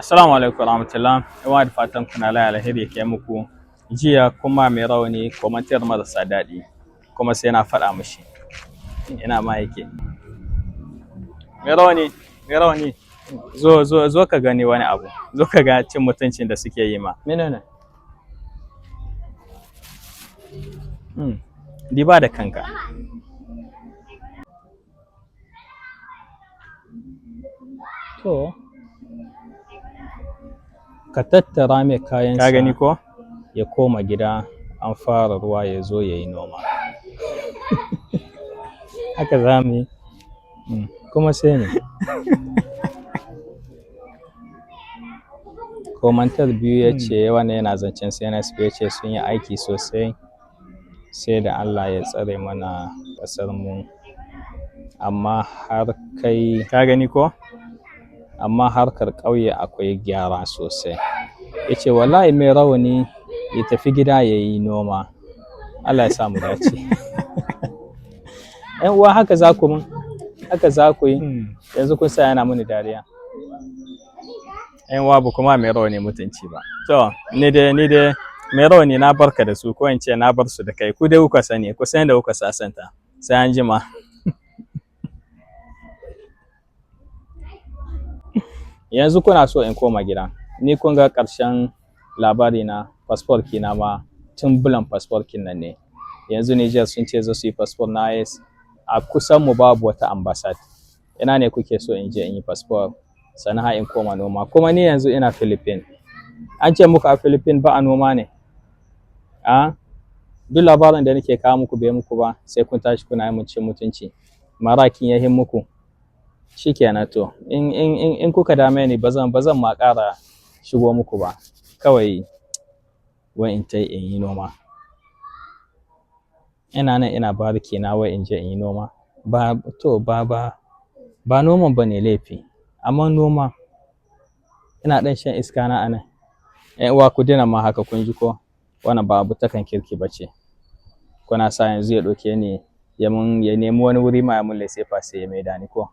Assalamu alaikum warahmatullah. Yawa da fatan kuna laya, alheri ke muku. Jiya kuma mai rawani commentaire marasa daɗi, kuma sai na faɗa mishi. Ina ma yake. Mai rawani, mai rawani. Zo, zo, zo ka gani wani abu. Zo ka ga cin mutuncin da suke yi ma. Menene? Diba da kanka. To, ka tattara mai kayansa. Ka gani ko? Ya koma gida, an fara ruwa, ya zo ya yi noma. Haka za mu yi. Kuma sai ne. Commentaire biyu ya ce wannan yana zancen CNSP, ya ce sun yi aiki sosai, sai da Allah ya tsare mana ƙasar mu, amma har kai ka gani ko? Amma harkar ƙauye akwai gyara sosai. Ya ce wallahi mai rawani ya tafi gida ya yi noma. Allah ya sa mu dace. ‘Yan uwa, haka za ku mun, haka za ku yi. Yanzu kun sa yana mini dariya. ‘Yan uwa, ba kuma mai rawani mutunci ba. To, ni dai mai rawani na barka da su, ko in ce na bar su da kai. Ku dai kuka sani, ku san da kuka sasanta. Sai an jima. Yanzu kuna so in koma gida. Ni kun ga ƙarshen labari na passport kina ma, tun bulan passport kin nan ne. Yanzu Niger sun ce za su yi passport na AES, a kusan mu babu wata ambassade. Ina ne kuke so in je in yi passport sannan har in koma noma? Kuma ni yanzu ina Philippines. An ce muku a Philippines ba a noma ne? A duk labarin da nake kawo muku bai muku ba, sai kun tashi kuna yi mun cin mutunci. Marakin ya hin muku. Shikenan to, in kuka dame ni, bazan ma ƙara shigo muku ba. Kawai wai in tai in yi noma. Ina nan ina bariki na, wai in je in yi noma. Ba to, ba noman ba ne laifi. Amma noma ina ɗan shan iska na anan. ‘Yan uwa, ku daina ma haka, kun ji ko? Wannan ba abu takan kirki ba ce. Kuna sa yanzu ya ɗauke ni ya mun, ya nemi wani wuri ma ya mun laissez-passer ya maida ni ko?